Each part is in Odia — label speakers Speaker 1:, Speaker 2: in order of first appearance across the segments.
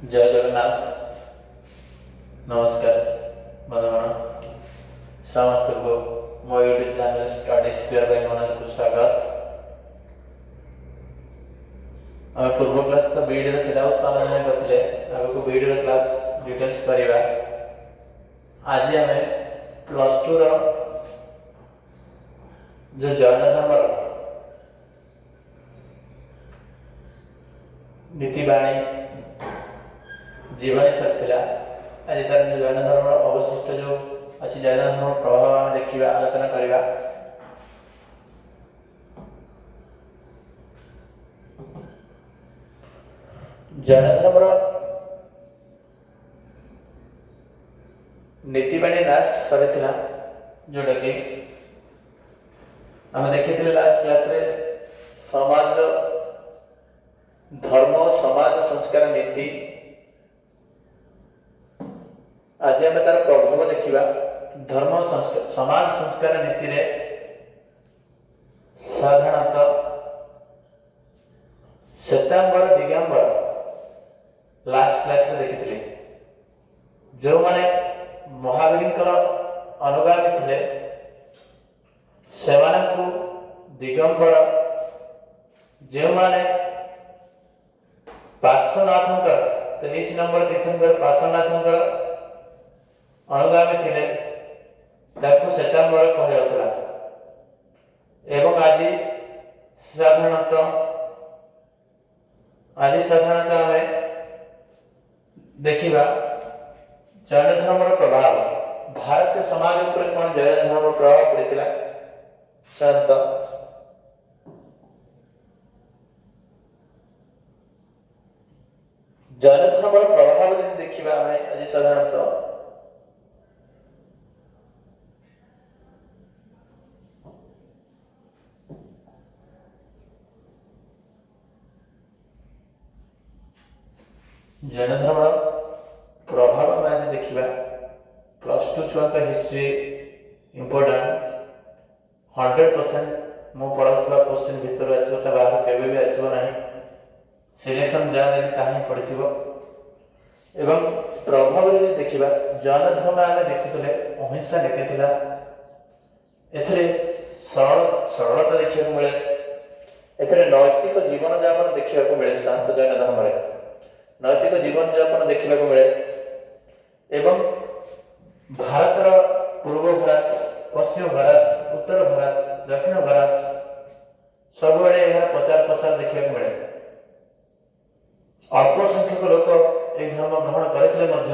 Speaker 1: ଜୟ ଜଗନ୍ନାଥ। ନମସ୍କାର ବନ୍ଧୁଗଣ, ସମସ୍ତଙ୍କୁ ମୋ YouTube channel study square by ମନୋଜକୁ ସ୍ୱାଗତ। ଆମେ ପୂର୍ବ କ୍ଲାସ୍ ତ ବିଇଡ଼ିର ସିଲାବସ୍ ଆଲୋଚନା କରିଥିଲେ, ଆଗକୁ ବିଇଡ଼ିର କ୍ଲାସ୍ ଡିଟେଲ୍ସ କରିବା। ଆଜି ଆମେ ପ୍ଲସ୍ ଟୁର ଯେଉଁ ଜୈନ ଧର୍ମର ନୀତିବାଣୀ ଜୀବନୀ ସରିଥିଲା, ଆଜି ତାର ଯେଉଁ ଜୈନ ଧର୍ମର ଅବଶିଷ୍ଟ ଯେଉଁ ଅଛି, ଜୈନ ଧର୍ମର ପ୍ରଭାବ ଆମେ ଦେଖିବା, ଆଲୋଚନା କରିବା। ଜୈନ ଧର୍ମର ନୀତିବାଣୀ ଲାଷ୍ଟ ସରିଥିଲା, ଯେଉଁଟାକି ଆମେ ଦେଖିଥିଲେ ଲାଷ୍ଟ କ୍ଲାସରେ, ସମାଜ ଧର୍ମ, ସମାଜ ସଂସ୍କାର ନୀତି। ଆଜି ଆମେ ତାର ପ୍ରଭାବ ଦେଖିବା। ଧର୍ମ ସଂସ୍କାର ସମାଜ ସଂସ୍କାର ନୀତିରେ ସାଧାରଣତଃ ଶ୍ଵେତାମ୍ବର ଦିଗମ୍ବର ଲାଷ୍ଟ କ୍ଲାସରେ ଦେଖିଥିଲେ। ଯେଉଁମାନେ ମହାବୀରଙ୍କର ଅନୁଗାମୀ ଥିଲେ ସେମାନଙ୍କୁ ଦିଗମ୍ବର, ଯେଉଁମାନେ ପାର୍ଶ୍ୱନାଥଙ୍କର 23 ନମ୍ବର ତୀର୍ଥଙ୍କର ପାର୍ଶ୍ୱନାଥଙ୍କର ଅନୁଗାମୀ ଥିଲେ ତାକୁ ଶ୍ଵେତାମ୍ବର କୁହାଯାଉଥିଲା। ଏବଂ ଆଜି ସାଧାରଣତଃ ଆମେ ଦେଖିବା ଜୈନ ଧର୍ମର ପ୍ରଭାବ ଭାରତୀୟ ସମାଜ ଉପରେ। କ'ଣ ଜୈନ ଧର୍ମର ପ୍ରଭାବ ପଡ଼ିଥିଲା? ସାଧାରଣତଃ ଜୈନ ଧର୍ମର ପ୍ରଭାବ ଯଦି ଦେଖିବା ଆମେ ଆଜି ସାଧାରଣତଃ, ଜୈନ ଧର୍ମର ପ୍ରଭାବ ଆମେ ଆଜି ଦେଖିବା। ପ୍ଲସ୍ ଟୁ ଛୁଆଙ୍କ ହିଷ୍ଟ୍ରି ଇମ୍ପୋର୍ଟାଣ୍ଟ। 100% ମୁଁ ପଢ଼ାଉଥିବା କୋଶ୍ଚିନ୍ ଭିତରୁ ଆସିବ, ତା ବାହାରୁ କେବେ ବି ଆସିବ ନାହିଁ। ସିଲେକ୍ସନ୍ ଯାହା ଦେବି ତାହା ହିଁ ପଡ଼ିଥିବ। ଏବଂ ପ୍ରଭାବରେ ଯଦି ଦେଖିବା, ଜୈନ ଧର୍ମ ଆମେ ଦେଖୁଥିଲେ ଅହିଂସା ନୀତି ଥିଲା। ଏଥିରେ ସରଳତା ଦେଖିବାକୁ ମିଳେ। ଏଥିରେ ନୈତିକ ଜୀବନଯାପନ ଦେଖିବାକୁ ମିଳେ। ଶାନ୍ତ ଜୈନ ଧର୍ମରେ ନୈତିକ ଜୀବନଯାପନ ଦେଖିବାକୁ ମିଳେ ଏବଂ ଭାରତର ପୂର୍ବ ଭାରତ, ପଶ୍ଚିମ ଭାରତ, ଉତ୍ତର ଭାରତ, ଦକ୍ଷିଣ ଭାରତ ସବୁଆଡ଼େ ଏହାର ପ୍ରଚାର ପ୍ରସାର ଦେଖିବାକୁ ମିଳେ। ଅଳ୍ପ ସଂଖ୍ୟକ ଲୋକ ଏହି ଧର୍ମ ଗ୍ରହଣ କରିଥିଲେ ମଧ୍ୟ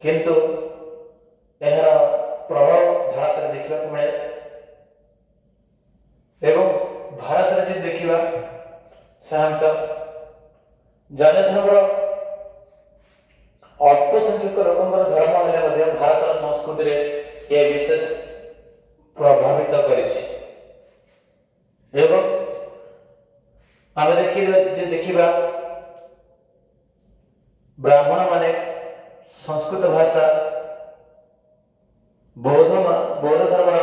Speaker 1: କିନ୍ତୁ ଏହାର ପ୍ରଭାବ ଭାରତରେ ଦେଖିବାକୁ ମିଳେ। ଏବଂ ଭାରତରେ ଯଦି ଦେଖିବା, ସାଧାରଣତଃ ଜୈନ ଧର୍ମର ଅଳ୍ପ ସଂଖ୍ୟକ ଲୋକଙ୍କର ଧର୍ମ ହେଲେ ମଧ୍ୟ ଭାରତର ସଂସ୍କୃତିରେ ଏ ବିଶେଷ ପ୍ରଭାବିତ କରିଛି। ଏବଂ ଆମେ ଯେ ଦେଖିବା, ବ୍ରାହ୍ମଣମାନେ ସଂସ୍କୃତ ଭାଷା, ବୌଦ୍ଧ ଧର୍ମର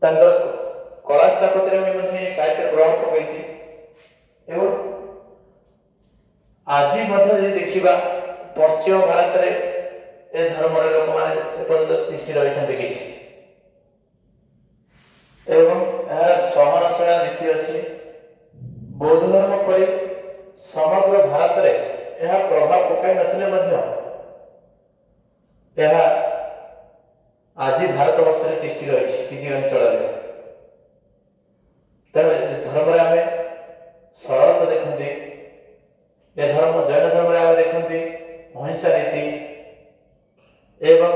Speaker 1: ତାଙ୍କର କଳା ସ୍ଥାପତ୍ୟରେ ବି ମଧ୍ୟ ଏହି ସାହିତ୍ୟରେ ପ୍ରଭାବ ପକାଇଛି। ଏବଂ ଆଜି ମଧ୍ୟ ଯଦି ଦେଖିବା, ପଶ୍ଚିମ ଭାରତରେ ଏ ଧର୍ମର ଲୋକମାନେ ଏପର୍ଯ୍ୟନ୍ତ ତିଷ୍ଠି ରହିଛନ୍ତି କିଛି। ଏବଂ ଏହାର ସହନଶୀଳ ନୀତି ଅଛି। ବୌଦ୍ଧ ଧର୍ମ ପରି ସମଗ୍ର ଭାରତରେ ଏହା ପ୍ରଭାବ ପକାଇ ନଥିଲେ ମଧ୍ୟ ଏହା ଆଜି ଭାରତ ବର୍ଷରେ ତିଷ୍ଠି ରହିଛି କିଛି ଅଞ୍ଚଳରେ। ତେଣୁ ଏ ଧର୍ମରେ ଆମେ ସରଳତା ଦେଖନ୍ତି। ଏ ଧର୍ମ ଜୈନ ଧର୍ମରେ ଆମେ ଦେଖନ୍ତି ଅହିଂସା ନୀତି ଏବଂ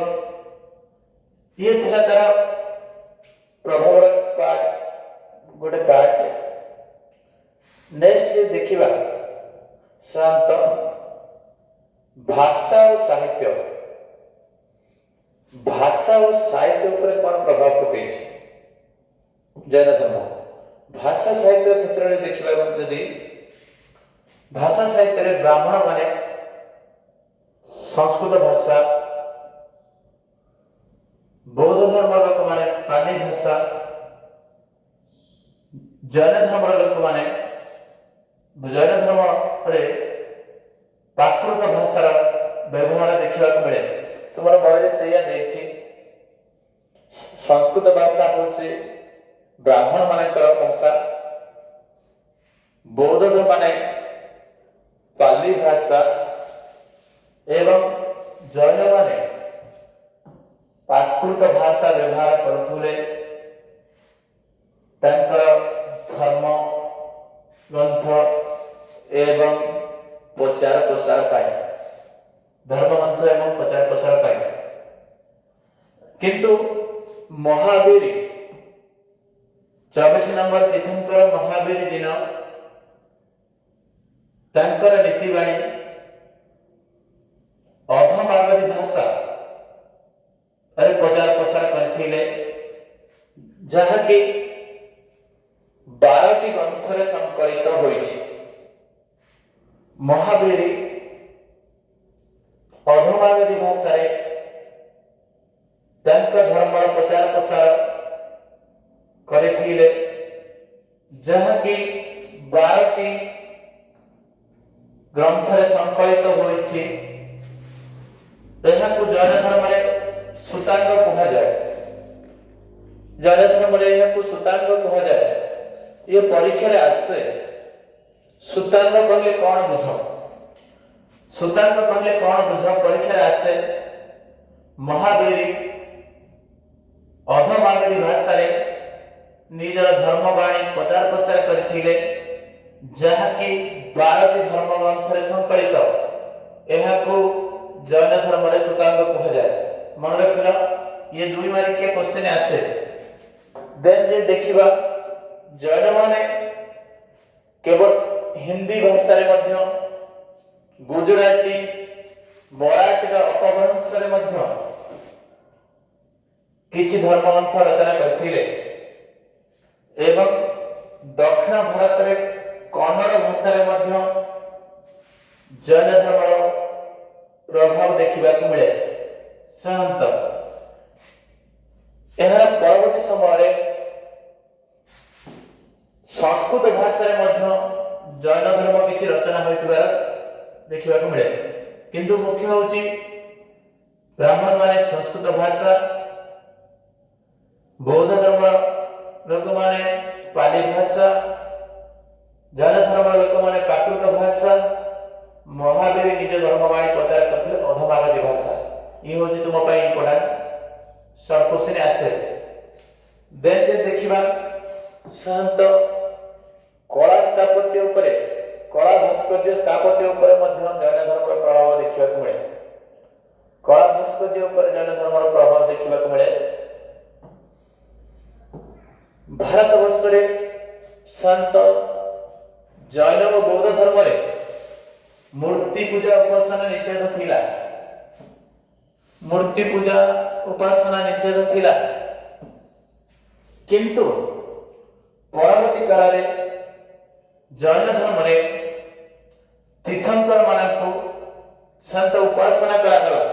Speaker 1: ଇଏ ଥିଲା ତାର ପ୍ରଭାବର ପାର୍ଟ, ଗୋଟେ ପାର୍ଟ। ନେକ୍ସଟ ଯଦି ଦେଖିବା, ସାଧାରଣତଃ ଭାଷା ଓ ସାହିତ୍ୟ, ଭାଷା ଓ ସାହିତ୍ୟ ଉପରେ କ'ଣ ପ୍ରଭାବ ପକେଇଛି ଜୈନ ଧର୍ମ? ଭାଷା ସାହିତ୍ୟ କ୍ଷେତ୍ରରେ ଦେଖିବା ଯଦି, ଭାଷା ସାହିତ୍ୟରେ ବ୍ରାହ୍ମଣମାନେ ସଂସ୍କୃତ ଭାଷା, ବୌଦ୍ଧ ଧର୍ମର ଲୋକମାନେ ପାଲି ଭାଷା, ଜୈନ ଧର୍ମର ଲୋକମାନେ ଜୈନ ଧର୍ମ ଧର୍ମରେ ପ୍ରାକୃତ ଭାଷାର ବ୍ୟବହାର ଦେଖିବାକୁ ମିଳେ। ତୁମର ବହିରେ ସେଇଆ ଦେଇଛି। ସଂସ୍କୃତ ଭାଷା ହେଉଛି ବ୍ରାହ୍ମଣ ମାନଙ୍କର ଭାଷା, ବୌଦ୍ଧ ମାନେ ପାଲି ଭାଷା ଏବଂ ଜୈନମାନେ ପ୍ରାକୃତ ଭାଷା ବ୍ୟବହାର କରୁଥିଲେ ତାଙ୍କର ଧର୍ମ ଗ୍ରନ୍ଥ ଏବଂ ପ୍ରଚାର ପ୍ରସାର ପାଇଁ, ଧର୍ମଗ୍ରନ୍ଥ ଏବଂ ପ୍ରଚାର ପ୍ରସାର ପାଇଁ। କିନ୍ତୁ ମହାବୀର 24 ନମ୍ବର ତୀର୍ଥଙ୍କର ମହାବୀର ଦିନ ତାଙ୍କର ନୀତିବାଣୀ ଅଧମାଗଧୀ ଭାଷା ପ୍ରଚାର ପ୍ରସାର କରିଥିଲେ, ଯାହାକି 12ଟି ଗ୍ରନ୍ଥରେ ସଂକଳିତ ହୋଇଛି। ମହାବୀର ଅଧମାଗଧୀ ଭାଷାରେ ତାଙ୍କ ଧର୍ମର ପ୍ରଚାର ପ୍ରସାର କରିଥିଲେ, ଯାହାକି 12ଟି ଗ୍ରନ୍ଥରେ ସଂକଳିତ ହୋଇଛି। ଏହାକୁ ଜୈନ ଧର୍ମରେ ସୁତାଙ୍ଗ କୁହାଯାଏ। ଜୈନ ଧର୍ମରେ ଏହାକୁ ସୁତାଙ୍ଗ କୁହାଯାଏ। ଇଏ ପରୀକ୍ଷାରେ ଆସେ। ସୁତାଙ୍ଗ କହିଲେ କଣ ବୁଝ? ସୁତାଙ୍ଗ କହିଲେ କଣ ବୁଝ? ପରୀକ୍ଷାରେ ଆସେ। ମହାବୀର ଅଧମାଗଧୀ ଭାଷାରେ ନିଜର ଧର୍ମବାଣୀ ପ୍ରଚାର ପ୍ରସାର କରିଥିଲେ, ଯାହାକି 12ଟି ଧର୍ମ ଗ୍ରନ୍ଥରେ ସଂକଳିତ। ଏହାକୁ ଜୈନ ଧର୍ମରେ ସୁତାଙ୍ଗ କୁହାଯାଏ। ମନେ ରଖିଲ, ଇଏ 2 ମାର୍କିଆ କ୍ୱେଶ୍ଚନ ଆସେ। ଦେନ୍ ଯେ ଦେଖିବା, ଜୈନମାନେ କେବଳ ହିନ୍ଦୀ ଭାଷାରେ ମଧ୍ୟ, ଗୁଜୁରାଟୀ, ମରାଠୀର ଅପଭ୍ରଂଶରେ ମଧ୍ୟ କିଛି ଧର୍ମଗ୍ରନ୍ଥ ରଚନା କରିଥିଲେ ଏବଂ ଦକ୍ଷିଣ ଭାରତରେ କନ୍ନଡ଼ ଭାଷାରେ ମଧ୍ୟ ଜୈନ ଧର୍ମର ପ୍ରଭାବ ଦେଖିବାକୁ ମିଳେ। ଶାନ୍ତ ଏହାର ପରବର୍ତ୍ତୀ ସମୟରେ ସଂସ୍କୃତ ଭାଷାରେ ମଧ୍ୟ ଜୈନ ଧର୍ମ କିଛି ରଚନା ହୋଇଥିବାର ଦେଖିବାକୁ ମିଳେ। କିନ୍ତୁ ମୁଖ୍ୟ ହେଉଛି ବ୍ରାହ୍ମଣମାନେ ସଂସ୍କୃତ ଭାଷା, ବୌଦ୍ଧ ଧର୍ମର ଲୋକମାନେ ପାଲି ଭାଷା, ଜୈନ ଧର୍ମର ଲୋକମାନେ ପ୍ରାକୃତ ଭାଷା, ମହାବୀର ନିଜ ଧର୍ମବାଣୀ ପ୍ରଚାର କରିଥିଲେ ଅଧମାଗଧୀ ଭାଷା। ଇଏ ହେଉଛି ତୁମ ପାଇଁ ଇମ୍ପୋର୍ଟାଣ୍ଟ ସର୍ଟ କ୍ୱେଶ୍ଚନ ଆସେ। ଦେନ୍ ଯେ ଦେଖିବା ସାଧାରଣତ କଳା ସ୍ଥାପତ୍ୟ ଉପରେ, କଳା ଭାସ୍କର୍ଯ୍ୟ ସ୍ଥାପତ୍ୟ ଉପରେ ମଧ୍ୟ ଜୈନ ଧର୍ମର ପ୍ରଭାବ ଦେଖିବାକୁ ମିଳେ। କଳା ଭାସ୍କର୍ଯ୍ୟ ଉପରେ ଜୈନ ଧର୍ମର ପ୍ରଭାବ ଦେଖିବାକୁ ମିଳେ। ଭାରତବର୍ଷରେ ଶାନ୍ତ ଜୈନ ଓ ବୌଦ୍ଧ ଧର୍ମରେ ମୂର୍ତ୍ତି ପୂଜା ଉପାସନା ନିଷେଧ ଥିଲା। ମୂର୍ତ୍ତି ପୂଜା ଉପାସନା ନିଷେଧ ଥିଲା, କିନ୍ତୁ ପରବର୍ତ୍ତୀ କାଳରେ ଜୈନ ଧର୍ମରେ ତୀର୍ଥଙ୍କର ମାନଙ୍କୁ ଶାନ୍ତ ଉପାସନା କରାଗଲା।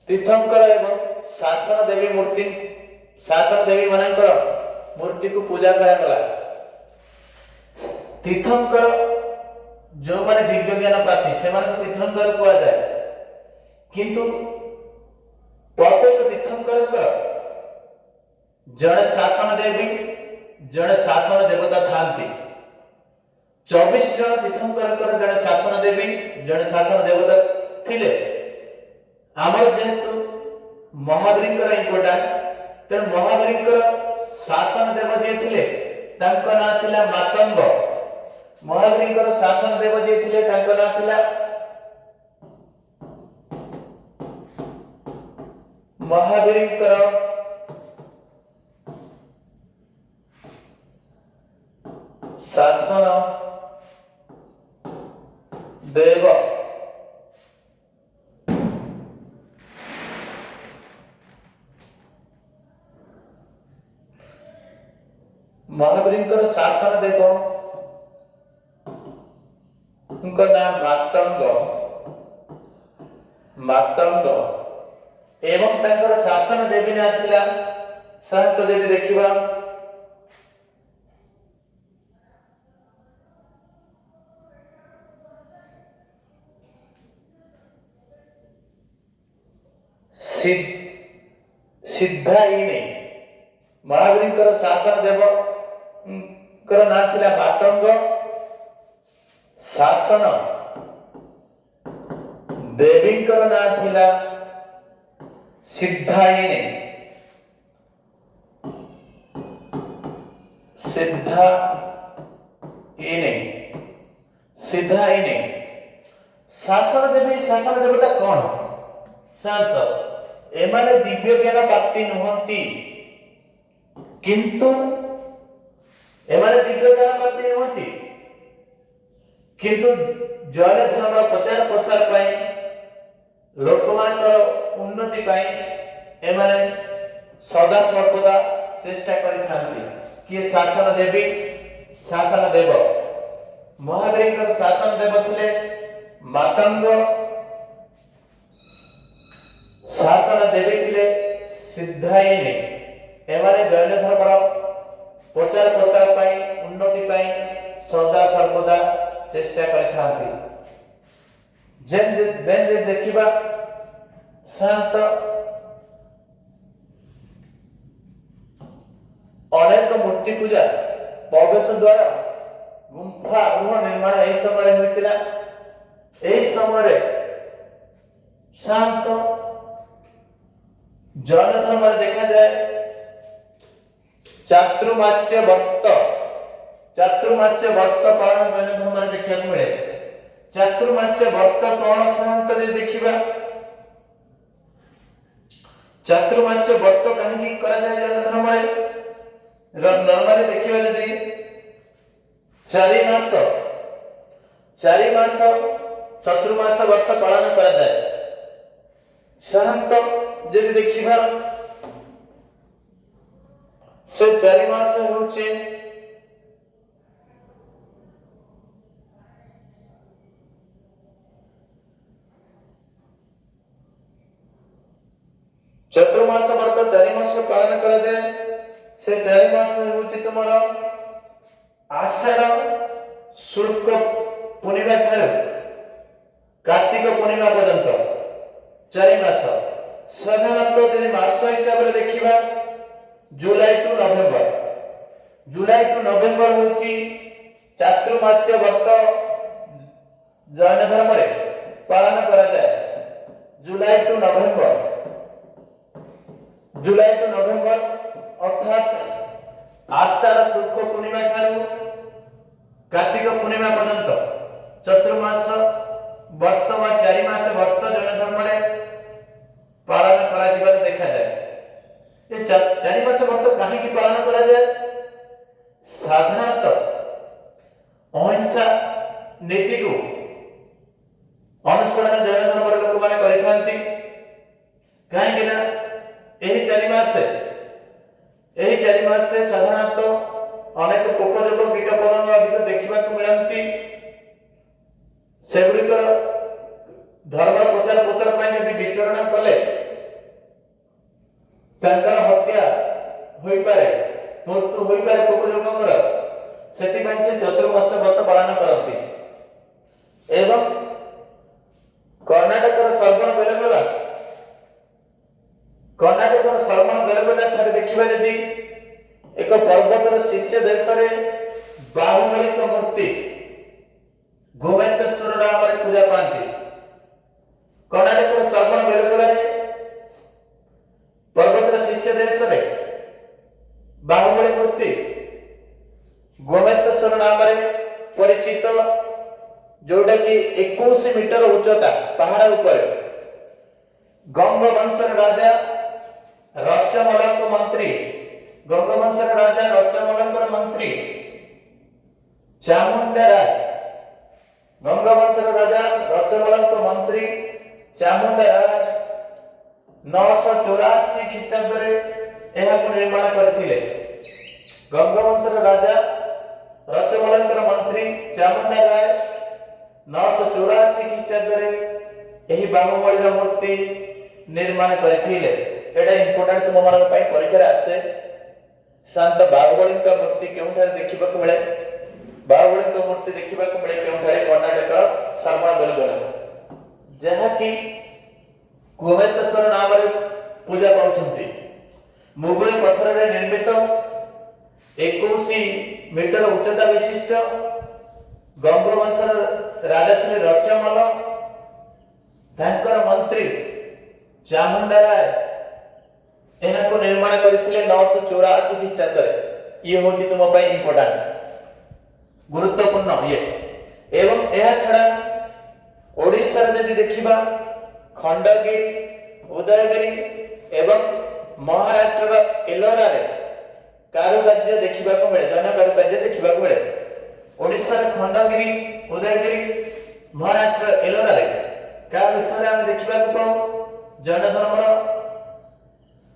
Speaker 1: ତୀର୍ଥଙ୍କର ଏବଂ ଶାସନ ଦେବୀ ମୂର୍ତ୍ତି, ଶାସନ ଦେବୀ ମାନଙ୍କର ମୂର୍ତ୍ତିକୁ ପୂଜା କରାଗଲା। ତୀର୍ଥଙ୍କର ଯେଉଁମାନେ ଦିବ୍ୟ ଜ୍ଞାନ ପ୍ରାପ୍ତି ସେମାନଙ୍କୁ ତୀର୍ଥଙ୍କର କୁହାଯାଏ, କିନ୍ତୁ ପ୍ରତ୍ୟେକ ତୀର୍ଥଙ୍କରଙ୍କର ଜଣେ ଶାସନ ଦେବୀ, ଜଣେ ଶାସନ ଦେବତା ଥାନ୍ତି। 24 ଜଣ ତୀର୍ଥଙ୍କରଙ୍କର ଜଣେ ଶାସନ ଦେବୀ, ଜଣେ ଶାସନ ଦେବତା ଥିଲେ। ଆମର ଯେହେତୁ ମହାବୀରଙ୍କର ଇମ୍ପୋର୍ଟାଣ୍ଟ, ତେଣୁ ମହାବୀରଙ୍କର ଶାସନ ଦେବ ଯିଏ ଥିଲେ ତାଙ୍କ ନାଁ ଥିଲା ମାତଙ୍ଗ। ମହାବୀରଙ୍କର ଶାସନ ଦେବ ଯିଏ ଥିଲେ ତାଙ୍କ ନାଁ ଥିଲା ମହାବୀରଙ୍କର ଶାସନ ଦେବ ମହାବୀରଙ୍କର ଶାସନ ଦେବ ଙ୍କ ନାଁ ମାତଙ୍ଗ। ମାତଙ୍ଗ ଏବଂ ତାଙ୍କର ଶାସନ ଦେବୀ ନାଁ ଥିଲା ସାଧାରଣତଃ ଯଦି ଦେଖିବା ସିଦ୍ଧାୟିନୀ। ମହାବୀରଙ୍କର ଶାସନ ଦେବଙ୍କର ନାଁ ଥିଲା ମାତଙ୍ଗ। ଶାସନ ଦେବୀଙ୍କର ନାଁ ଥିଲା ସିଦ୍ଧାୟିନୀ। ସିଦ୍ଧାୟିନୀ, ସିଦ୍ଧାୟିନୀ। ଶାସନ ଦେବୀ, ଶାସନ ଦେବତା କଣ? ଶାନ୍ତ ଏମାନେ ଦିବ୍ୟ ଜ୍ଞାନ ପ୍ରାପ୍ତି ନୁହନ୍ତି, କିନ୍ତୁ ଏମାନେ ଦିବ୍ୟ ଜ୍ଞାନ ପ୍ରାପ୍ତି ନୁହନ୍ତି, କିନ୍ତୁ ଜୈନ ଧର୍ମର ପ୍ରଚାର ପ୍ରସାର ପାଇଁ, ଲୋକମାନଙ୍କର ଉନ୍ନତି ପାଇଁ ଏମାନେ ସଦା ସର୍ବଦା ଚେଷ୍ଟା କରିଥାନ୍ତି। କିଏ? ଶାସନ ଦେବୀ, ଶାସନ ଦେବ। ମହାବୀରଙ୍କର ଶାସନ ଦେବ ଥିଲେ ମାତଙ୍ଗ, ଶାସନ ଦେବୀ ଥିଲେ ସିଦ୍ଧାୟିନୀ। ଏମାନେ ଜୈନ ଧର୍ମର ପ୍ରଚାର ପ୍ରସାର ପାଇଁ, ଉନ୍ନତି ପାଇଁ ସଦା ସର୍ବଦା ଚେଷ୍ଟା କରିଥାନ୍ତି। ଦେନ୍ ଯଦି ଦେଖିବା ଶାନ୍ତ ଅନେକ ମୂର୍ତ୍ତି ପୂଜା, ପ୍ରବେଶ ଦ୍ୱାର, ଗୁମ୍ଫା ଗୃହ ନିର୍ମାଣ ଏହି ସମୟରେ ହୋଇଥିଲା। ଏହି ସମୟରେ ଶାନ୍ତ ଜୈନ ଧର୍ମରେ ଦେଖାଯାଏ ଚାତୁର୍ମାସ୍ୟ ବ୍ରତ। ଚାତୁର୍ମାସ୍ୟ ବ୍ରତ ପାଳନ ଜୈନ ଧର୍ମରେ ଦେଖିବାକୁ ମିଳେ। ଚାତୁର୍ମାସ୍ୟ ବ୍ରତ କଣ? ସାଧାରଣତଃ ଯଦି ଦେଖିବା, ଚାତୁର୍ମାସ୍ୟ ବ୍ରତ କାହିଁକି କରାଯାଏ ଜୈନ ଧର୍ମରେ? ନର୍ମାଲି ଦେଖିବା ଯଦି 4 ମାସ, 4 ମାସ ଚତୁର୍ମାସ ବ୍ରତ ପାଳନ କରାଯାଏ। ସାଧାରଣତଃ ଯଦି ଦେଖିବା, ସେ 4 ମାସ ହେଉଛି ଚତୁର୍ମାସ ବ୍ରତ। 4 ମାସ ପାଳନ କରାଯାଏ। ସେ 4 ମାସ ହେଉଛି ତୁମର ଆଷାଢ଼ ଶୁକ୍ଳ ପୂର୍ଣ୍ଣିମା ଠାରୁ କାର୍ତ୍ତିକ ପୂର୍ଣ୍ଣିମା ପର୍ଯ୍ୟନ୍ତ 4 ମାସ। ସାଧାରଣତଃ ଯଦି ମାସ ହିସାବରେ ଦେଖିବା, July to November. July to November ହେଉଛି ଚାତୁର୍ମାସ୍ୟ ବ୍ରତ ଜୈନ ଧର୍ମରେ ପାଳନ କରାଯାଏ। July to November, July to November, ଅର୍ଥାତ୍ ଆଷାଢ଼ ଶୁକ୍ଳ ପୂର୍ଣ୍ଣିମା ଠାରୁ କାର୍ତ୍ତିକ ପୂର୍ଣ୍ଣିମା ପର୍ଯ୍ୟନ୍ତ ଚତୁର୍ମାସ ବ୍ରତ ବା 4 ମାସ ବ୍ରତ ଜୈନ ଧର୍ମରେ ପାଳନ କରାଯିବାର ଦେଖାଯାଏ। ଏ 4 ମାସ ବ୍ରତ କାହିଁକି ପାଳନ କରାଯାଏ? ସାଧାରଣତଃ ଅହିଂସା ନୀତିକୁ ଅନୁସରଣ ଜୈନ ଧର୍ମର ଲୋକମାନେ କରିଥାନ୍ତି। କାହିଁକି ନା ଏହି 4 ମାସ ସାଧାରଣତଃ ଅନେକ ପୋକ ଜୋକ, କୀଟ ପତଙ୍ଗ ଅଧିକ ଦେଖିବାକୁ ମିଳନ୍ତି। ସେଗୁଡ଼ିକର ଧର୍ମ ପ୍ରଚାର ପ୍ରସାର ପାଇଁ ଯଦି ବିଚରଣ କଲେ ତାଙ୍କର ହତ୍ୟା ହୋଇପାରେ, ମୃତ୍ୟୁ ହୋଇପାରେ ପୋକ ଜୋକଙ୍କର। ସେଥିପାଇଁ ସେ ଚତୁର୍ମାସ ବ୍ରତ ପାଳନ କରନ୍ତି। ଏବଂ କର୍ଣ୍ଣାଟକର ଶ୍ରବଣ ବେଲଗୋଲା, କର୍ଣ୍ଣାଟକର ଶ୍ରବଣ ବେଲଗୋଲା ଠାରେ ଦେଖିବା ଯଦି, ଏକ ପର୍ବତର ଶୀର୍ଷ ଦେଶରେ ବାହୁବଳୀଙ୍କ ମୂର୍ତ୍ତି ଗୋମେତେଶ୍ୱର ନାମରେ ପୂଜା ପାଆନ୍ତି। କର୍ଣ୍ଣାଟକର ଶ୍ରବଣ ବେଲଗୋଲାରେ ପର୍ବତର ଶୀର୍ଷ ଦେଶରେ ବାହୁବଳୀ ମୂର୍ତ୍ତି ଗୋମେତେଶ୍ୱର ନାମରେ ପରିଚିତ, ଯୋଉଟା କି 21 ମିଟର ଉଚ୍ଚତା ପାହାଡ ଉପରେ। ଗଙ୍ଗ ବଂଶର ରାଜା ରଚମଲଙ୍କ ମନ୍ତ୍ରୀ, ଗଙ୍ଗ ବଂଶର ରାଜା ରଚମଲଙ୍କର ମନ୍ତ୍ରୀ ଚାମୁଣ୍ଡା ରାୟ, ଗଙ୍ଗ ବଂଶର ରାଜା ରଚମଲଙ୍କ ମନ୍ତ୍ରୀ ଚାମୁଣ୍ଡା ରାୟ 984 ଖ୍ରୀଷ୍ଟାବ୍ଦରେ ଏହାକୁ ନିର୍ମାଣ କରିଥିଲେ। ଗଙ୍ଗ ବଂଶର ରାଜା ରଚମଲଙ୍କର ମନ୍ତ୍ରୀ ଚାମୁଣ୍ଡା ରାୟ 984 ଖ୍ରୀଷ୍ଟାବ୍ଦରେ ଏହି ବାହୁବଳୀର ମୂର୍ତ୍ତି ନିର୍ମାଣ କରିଥିଲେ। ଏଇଟା ଇମ୍ପୋର୍ଟାଣ୍ଟ, ତୁମମାନଙ୍କ ପାଇଁ ପରୀକ୍ଷାରେ ଆସେ। ଶାନ୍ତ ବାହୁବଳୀଙ୍କ ମୂର୍ତ୍ତି କେଉଁଠାରେ ଦେଖିବାକୁ ମିଳେ? ବାହୁବଳୀଙ୍କ ମୂର୍ତ୍ତି ଦେଖିବାକୁ ମିଳେ କେଉଁଠାରେ? କର୍ଣ୍ଣାଟକର ଶ୍ରବଣ ବେଲଗୋଲା, ଯାହାକି ଗୋମେତେଶ୍ୱର ନାମରେ ପୂଜା ପାଉଛନ୍ତି। ମୁଗୁନି ପଥରରେ ନିର୍ମିତ 21 ମିଟର ଉଚ୍ଚତା ବିଶିଷ୍ଟ। ଗଙ୍ଗବଂଶର ରାଜା ଥିଲେ ରତ୍ୟମଲ। ତାଙ୍କର ମନ୍ତ୍ରୀ ଚାମୁଣ୍ଡା ରାୟ ଏହାକୁ ନିର୍ମାଣ କରିଥିଲେ 984 ଖ୍ରୀଷ୍ଟାବ୍ଦରେ। ଇଏ ହେଉଛି ତୁମ ପାଇଁ ଇମ୍ପୋର୍ଟାଣ୍ଟ, ଗୁରୁତ୍ୱପୂର୍ଣ୍ଣ ଇଏ। ଏବଂ ଏହା ଛଡ଼ା ଓଡ଼ିଶାରେ ଯଦି ଦେଖିବା, ଖଣ୍ଡଗିରି, ଉଦୟଗିରି ଏବଂ ମହାରାଷ୍ଟ୍ରର ଏଲୋରାରେ କାରୁକାର୍ଯ୍ୟ ଦେଖିବାକୁ ମିଳେ, ଜୈନ କାରୁକାର୍ଯ୍ୟ ଦେଖିବାକୁ ମିଳେ। ଓଡ଼ିଶାର ଖଣ୍ଡଗିରି, ଉଦୟଗିରି, ମହାରାଷ୍ଟ୍ର ଏଲୋରାରେ କାହା ବିଷୟରେ ଆମେ ଦେଖିବାକୁ ପାଉ? ଜୈନ ଧର୍ମର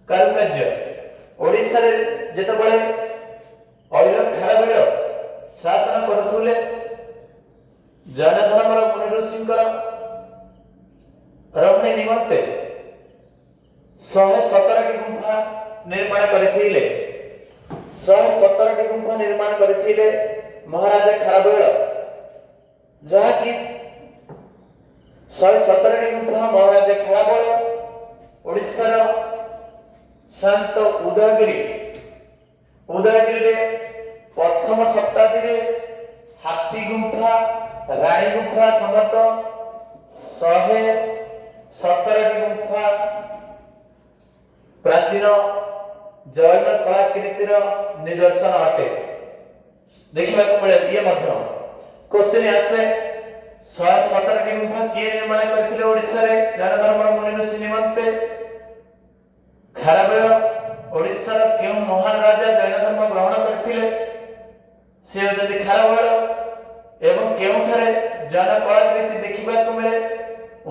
Speaker 1: କାରୁକାର୍ଯ୍ୟ। ଓଡ଼ିଶାରେ ଯେତେବେଳେ ଐର ଖାରବେଳ ଶାସନ କରୁଥିଲେ, ଜୈନ ଧର୍ମର ମୁନି ଋଷିଙ୍କର ରହଣି ନିମନ୍ତେ 117ଟି ଗୁମ୍ଫା ନିର୍ମାଣ କରିଥିଲେ। 117ଟି ଗୁମ୍ଫା ନିର୍ମାଣ କରିଥିଲେ ମହାରାଜା ଖାରବେଳ, ଯାହାକି 117ଟି ଗୁମ୍ଫା ମହାରାଜା ଖାରବେଳ ଓଡ଼ିଶାର ଶାନ୍ତ ଉଦୟଗିରିରେ ପ୍ରଥମ ଶତାବ୍ଦୀରେ ହାତୀ ଗୁମ୍ଫା, ରାଣୀ ଗୁମ୍ଫା ସମେତ 117ଟି ଗୁମ୍ଫା ପ୍ରାଚୀନ ଜୈନ କଳାକୃତିର ନିଦର୍ଶନ ଅଟେ, ଦେଖିବାକୁ ମିଳେ। ଇଏ ମଧ୍ୟ କୋଶ୍ଚିନ୍ ଆସେ, 117ଟି ଗୁମ୍ଫା କିଏ ନିର୍ମାଣ କରିଥିଲେ ଓଡ଼ିଶାରେ ଜୈନ ଧର୍ମର ମୁନି ଋଷି ନିମନ୍ତେ? ଖାରବେଳ। ଓଡ଼ିଶାର କେଉଁ ମହାନ ରାଜା ଜୈନ ଧର୍ମ ଗ୍ରହଣ କରିଥିଲେ? ସେ ହେଉଛନ୍ତି ଖାରବେଳ। ଏବଂ କେଉଁଠାରେ ଜୈନ କଳାକୃତି ଦେଖିବାକୁ ମିଳେ?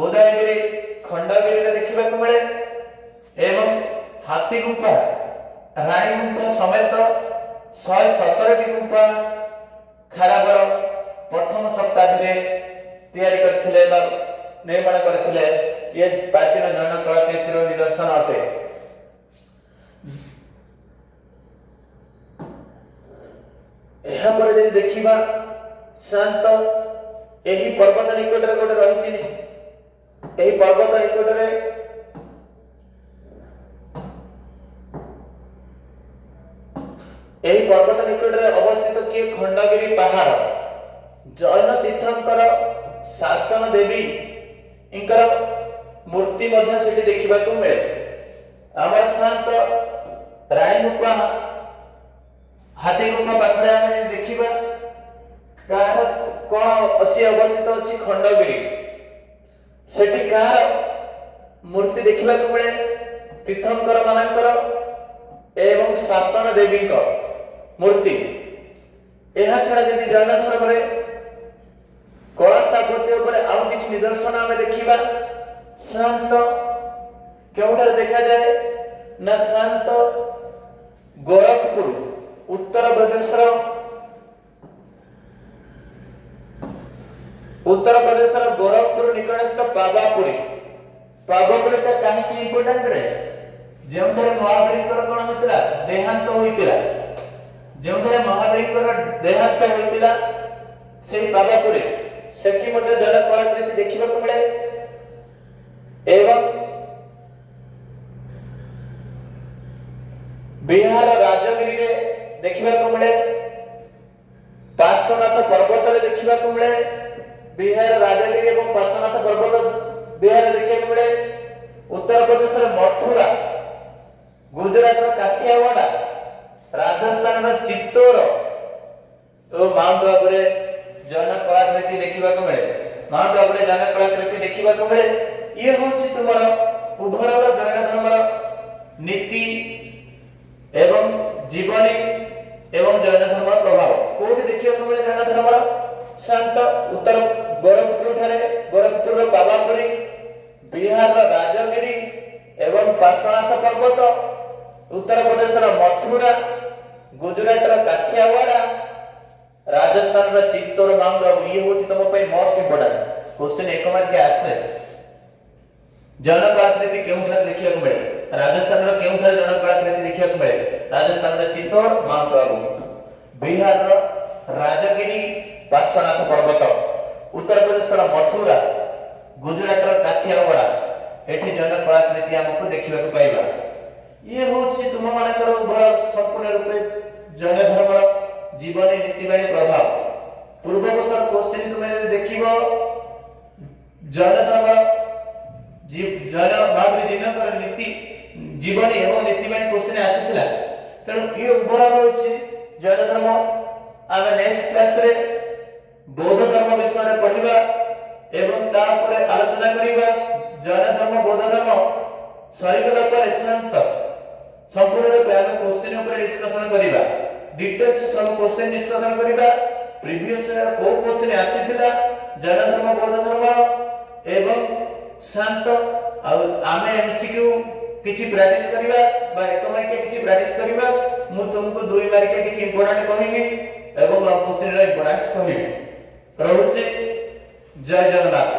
Speaker 1: ଉଦୟଗିରି, ଖଣ୍ଡଗିରିରେ ଦେଖିବାକୁ ମିଳେ। ଏବଂ ହାତୀ ଗୁମ୍ଫା, ରାଣୀ ଗୁମ୍ଫା ସମେତ 117ଟି ଗୁମ୍ଫା ଖାରବେଳ ପ୍ରଥମ ଶତାବ୍ଦୀରେ ତିଆରି କରିଥିଲେ ବା ନିର୍ମାଣ କରିଥିଲେ। ଇଏ ପ୍ରାଚୀନ ଜୈନ କଳାକୃତିର ନିଦର୍ଶନ ଅଟେ। ଏହାପରେ ଯଦି ଦେଖିବା ଶାନ୍ତ, ଏହି ପର୍ବତ ନିକଟରେ ଗୋଟେ ରହିଛି, ଏହି ପର୍ବତ ନିକଟରେ ଅବସ୍ଥିତ କିଏ? ଖଣ୍ଡଗିରି ପାହାଡ଼। ଜୈନ ତୀର୍ଥଙ୍କର ଶାସନ ଦେବୀଙ୍କର ମୂର୍ତ୍ତି ମଧ୍ୟ ସେଠି ଦେଖିବାକୁ ମିଳେ। ଆମର ଶାନ୍ତ ରାଣୀ ଗୁମ୍ଫା, ହାତୀ ଗୁମ୍ଫା ପାଖରେ ଆମେ ଦେଖିବା କାହାର କଣ ଅଛି, ଅବସ୍ଥିତ ଅଛି ଖଣ୍ଡଗିରି। ସେଠି କାହାର ମୂର୍ତ୍ତି ଦେଖିବାକୁ ମିଳେ? ତୀର୍ଥଙ୍କର ମାନଙ୍କର ଏବଂ ଶାସନ ଦେବୀଙ୍କ ମୂର୍ତ୍ତି। ଏହା ଛଡ଼ା ଯଦି ଜୈନ ଧର୍ମରେ କଳା ସ୍ଥାପତ୍ୟ ଉପରେ ଆଉ କିଛି ନିଦର୍ଶନ ଆମେ ଦେଖିବା, ଶାନ୍ତ କେଉଁଠାରେ ଦେଖାଯାଏ ନା ଶାନ୍ତ ଗୋରଖପୁର, ଉତ୍ତରପ୍ରଦେଶର ଗୋରଖପୁର ନିକଟସ୍ଥ ପାବାପୁରୀ। ପାବାପୁରୀଟା କାହିଁକି ଇମ୍ପୋର୍ଟାଣ୍ଟ ରେ? ଯେଉଁଠାରେ ମହାବୀରଙ୍କର କଣ ହୋଇଥିଲା? ଦେହାନ୍ତ ହୋଇଥିଲା। ଯେଉଁଠାରେ ମହାବୀରଙ୍କର ଦେହାନ୍ତ ହୋଇଥିଲା ସେଇ ପାବାପୁରୀ, ସେଠି ମଧ୍ୟ ଜୈନ କଳାକୃତି ଦେଖିବାକୁ ମିଳେ। ଏବଂ ବିହାର ରାଜଗିରିରେ ଦେଖିବାକୁ ମିଳେ, ପାର୍ଶ୍ୱନାଥ ପର୍ବତରେ ଦେଖିବାକୁ ମିଳେ। ବିହାର ରାଜଗିରି ଏବଂ ପାର୍ଶ୍ୱନାଥ ପର୍ବତ ବିହାରରେ ଦେଖିବାକୁ ମିଳେ। ଉତ୍ତରପ୍ରଦେଶର ମଥୁରା, ଗୁଜୁରାଟର କାଠିଆୱାଡା, ରାଜସ୍ଥାନର ଚିତ୍ତୋର ଓ ମାଉଣ୍ଟ ଆବୁରେ ଜୈନ କଳାକୃତି ଦେଖିବାକୁ ମିଳେ। ମାଉଣ୍ଟ ଆବୁରେ ଜୈନ କଳାକୃତି ଦେଖିବାକୁ ମିଳେ। ଇଏ ହେଉଛି ତୁମର ଉଭରର ଜୈନ ଧର୍ମର ନୀତି ଏବଂ ଜୀବନୀ ଏବଂ ଜୈନ ଧର୍ମର ପ୍ରଭାବ। କୋଉଠି ଦେଖିବାକୁ ମିଳେ ଜୈନ ଧର୍ମର? ଶାନ୍ତ ଉତ୍ତର ଗୋରଖପୁର ଠାରେ, ଗୋରଖପୁରର ପାବାପୁରୀ, ବିହାରର ରାଜଗିରି ଏବଂ ପାର୍ଶ୍ୱନାଥ ପର୍ବତ, ଉତ୍ତରପ୍ରଦେଶର ମଥୁରା, ଗୁଜୁରାଟର କାଠିଆୱାଡା, ରାଜସ୍ଥାନର ଚିତ୍ତୋର, ମାଉଣ୍ଟ ଆବୁ। ଇଏ ହେଉଛି ତମ ପାଇଁ ମୋଷ୍ଟ ଇମ୍ପୋର୍ଟାଣ୍ଟ କ୍ୱେଶ୍ଚନ, 1 ମାର୍କିଆ ଆସେ। ଜୈନ କଳାକୃତି କେଉଁଠାରେ ଦେଖିବାକୁ ମିଳେ? ରାଜସ୍ଥାନର କେଉଁଠାରେ ଜୈନ କଳାକୃତି ଦେଖିବାକୁ ମିଳେ? ରାଜସ୍ଥାନର ଚିତ୍ତୋର, ମାଉଣ୍ଟ ଆବୁ, ବିହାରର ରାଜଗିରି, ପାର୍ଶ୍ୱନାଥ ପର୍ବତ, ଉତ୍ତରପ୍ରଦେଶର ମଥୁରା, ଗୁଜୁରାଟର କାଠିଆୱାଡା। ଏଠି ଜୈନ କଳାକୃତି ଆମକୁ ଦେଖିବାକୁ ପାଇବା। ଇଏ ହେଉଛି ତୁମମାନଙ୍କର ଉଭୟ ସମ୍ପୂର୍ଣ୍ଣ ରୂପେ ଜୈନ ଧର୍ମର ଜୀବନୀ, ନୀତିବାଣୀ, ପ୍ରଭାବ। ପୂର୍ବ ବର୍ଷର କୋଶ୍ଚିନ୍ ତୁମେ ଯଦି ଦେଖିବ, ଜୈନ ଧର୍ମର ଜୈନ ମହାବୀର ଜିନଙ୍କର ନୀତି, ଜୀବନୀ ଏବଂ ନୀତିବାଣୀ କୋଶ୍ଚିନ୍ ଆସିଥିଲା। ତେଣୁ ଇଏ ଓଭରଅଲ୍ ହେଉଛି ଜୈନ ଧର୍ମ। ଆମେ ନେକ୍ସଟ କ୍ଲାସରେ ବୌଦ୍ଧ ଧର୍ମ ବିଷୟରେ ପଢିବା ଏବଂ ତାପରେ ଆଲୋଚନା କରିବା। ଜୈନ ଧର୍ମ, ବୌଦ୍ଧ ଧର୍ମ ସରିଗଲା ପରେ ଶାନ୍ତ ସମ୍ପୂର୍ଣ୍ଣ ରୂପେ ଆମେ କୋଶ୍ଚିନ୍ ଉପରେ ଡିସ୍କସନ କରିବା। ଡିଟେଲ୍ସ ସବୁ କୋଶ୍ଚିନ୍ ଡିସ୍କସନ କରିବା। ପ୍ରିଭିୟସ କୋଉ କୋଶ୍ଚିନ୍ ଆସିଥିଲା ଜୈନ ଧର୍ମ, ବୌଦ୍ଧ ଧର୍ମ ଏବଂ ଶାନ୍ତ। ଆଉ ଆମେ ଏମସିକ୍ୟୁ କିଛି ପ୍ରାକ୍ଟିସ କରିବା ବା 1 ମାର୍କିଆ କିଛି ପ୍ରାକ୍ଟିସ କରିବା। ମୁଁ ତୁମକୁ 2 ମାର୍କିଆ କିଛି ଇମ୍ପୋର୍ଟାଣ୍ଟ କହିବି ଏବଂ ଲଙ୍ଗ କୋଶ୍ଚିନ୍ର ଇମ୍ପୋର୍ଟାନ୍ସ କହିବି। ରହୁଛି, ଜୟ ଜଗନ୍ନାଥ।